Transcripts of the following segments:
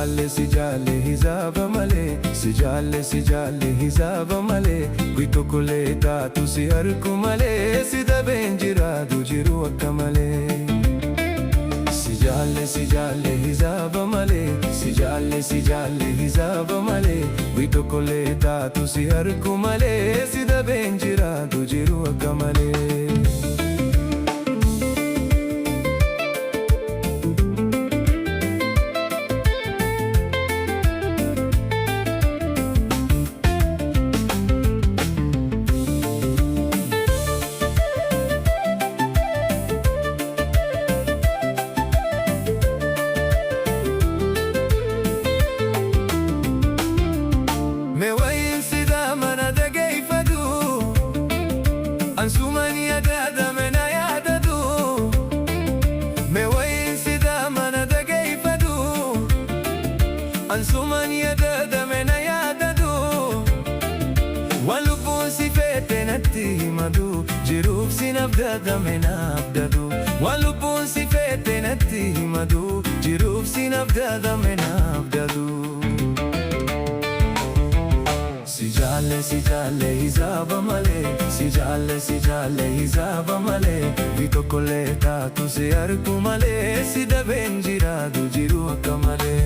Jaalle si jaalle hisaaba malee, si jaalle si jaalle hisaaba malee, guyyaa tokkollee taatu si harku malee, si dhabeen jiraatu jiru akka malee. Si jaalle si jaalle hisaaba malee, si jaalle si jaalle hisaaba malee, guyyaa tokkollee taatu si harku malee, si dhabeen jiraatu jiru akka malee. Mee wayin sidaa mana dhageeffadhu, ansuman yaadadame na yaadadhu. Mee wayin sidaa mana dhageeffadhu, ansuman yaadadame na yaadadhu. Waan lubbuun si feete natti himadhu, jiruuf si nafdadame naafdadhu. Waan lubbuun si feete natti himadhu, jiruuf si nafdadame naafdadhu. Si jaalle si jaalle hisaaba malee, si jaalle si jaalle hisaaba malee, guyyaa tokkollee taatu si harku malee, si dhabeen jiraatu jiru akka malee.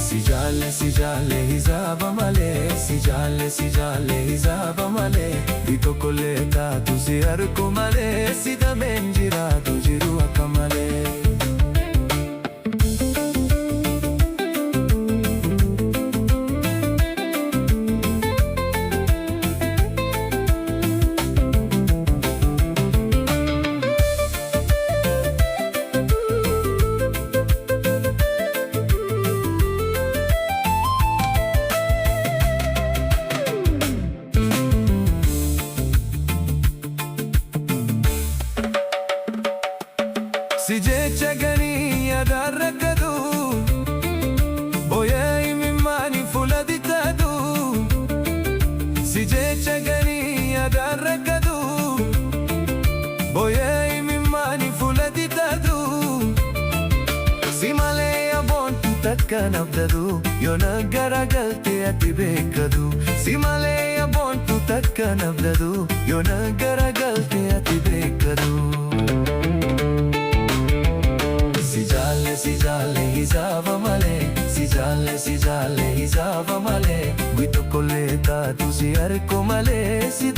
Si jaalle si jaalle hisaaba malee, si jaalle si jaalle hisaaba malee, guyyaa tokkollee taatu si harku malee, si dhabeen jiraatu jiru akka malee. Si jecha ganii yaadaan rakkatu, booyee imimmaanii fuula bitatu. Si jecha ganii yaadaan rakkatu, booyee imimmaanii fuula bitatu. Si malee aboontu takka nabdadu, yoo na garagalte ati beekadu. Si malee aboontu takka nabdadu, yoo na garagalte ati beekadu. Si jaalle si jaalle hisaaba malee, si jaalle si jaalle hisaaba malee, guyyaa tokkollee taatu si harku malee, si.